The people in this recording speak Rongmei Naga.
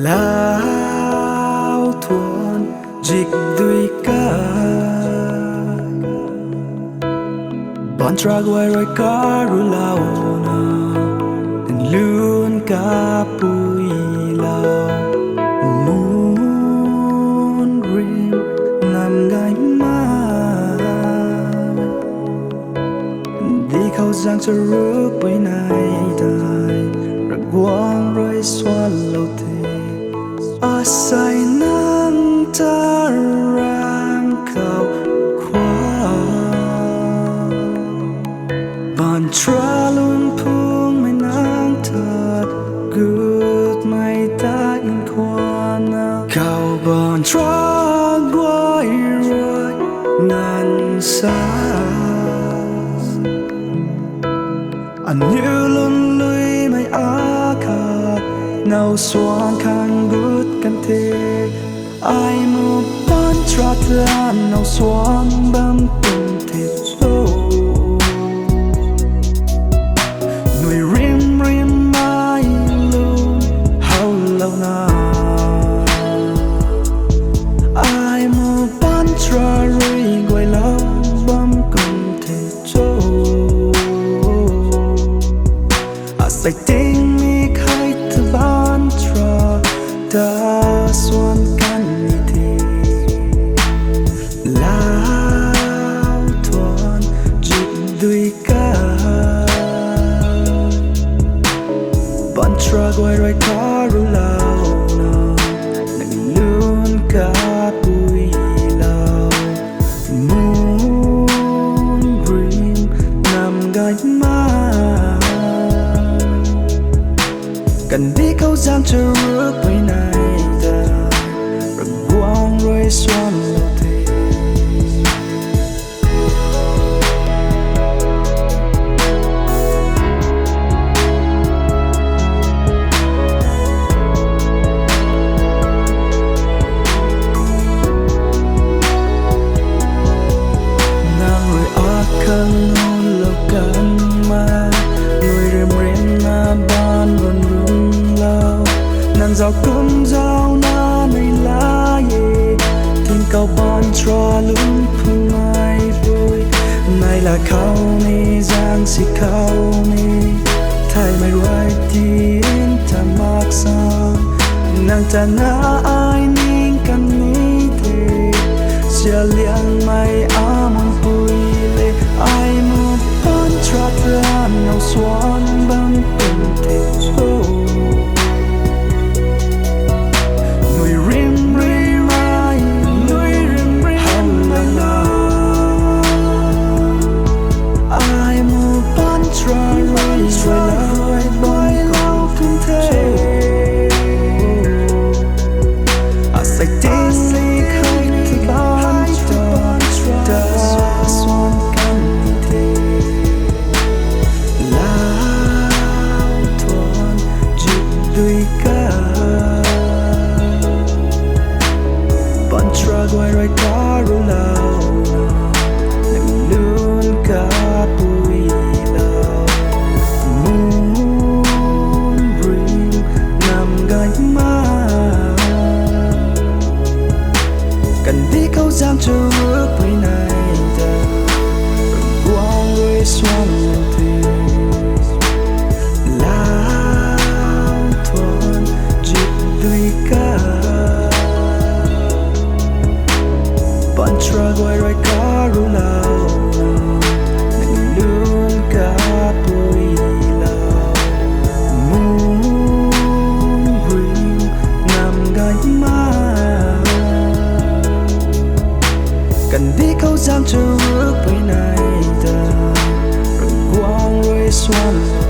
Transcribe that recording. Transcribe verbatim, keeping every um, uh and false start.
Lau thuan zikdui ka, baanchara guay rui karulouna, nang lun kapui lau, mun rim nam gay ma. Dikhou zaeng charuk pui nai tei, Ravguangc rui suanlou the. Asei nang ta rang khou khwan, baanchara lungphungmei nang ta gutmei ta nkhwanna, khou baanchara guay rui nang sa. Aniu lun luimei akhat now suan khang gut kan the. Ai mu baanchara ta now suan bam kum the cho. Nui rim rimmei lun howlouna, ai mu baanchara rui guaylou bam kum the cho. Asei tingmik hei ta baanchara ta suan kan ni the. Lau thuan zikdui ka, baanchara guay rui karulouna, nang lun kapui lau, mun rim nam gay ma. Kandih khou zaeng charuk pui nai ta, Ravguangc rui suanlou the. Nang rui akhang nulou kan ma, nui rimrimna baan run runlou. Nang zauc kum zaucna nai la e, tingkauh baanchara lungphungmeipui. Nai la khou ni, zaeng si khou ni, thaymei rui tin ta mak sa. Nang ta na ai ning kan ni the, sialiangmei amunpui le, ai mu baanchara ta now suan bam kum the cho. Nui rimrimei, nui rimrimei na, ai mu baanchara rui guaylou bam kum the. Asei tingmik hei ta baanchara ta suan kan ni the. Lau thuan zikdui ka, baanchara guay rui karulouna, nang lun kapui lau, mun rim nam gay ma. Kandih khou zaeng charuk pui nai ta, Ravguangc rui suanlou the. Lau thuan zikdui ka, baanchara guay rui karulouna, nang lun kapui lau, mun rim nam gay ma. Kandih khou zaeng charuk pui nai ta, Ravguangc rui suanlou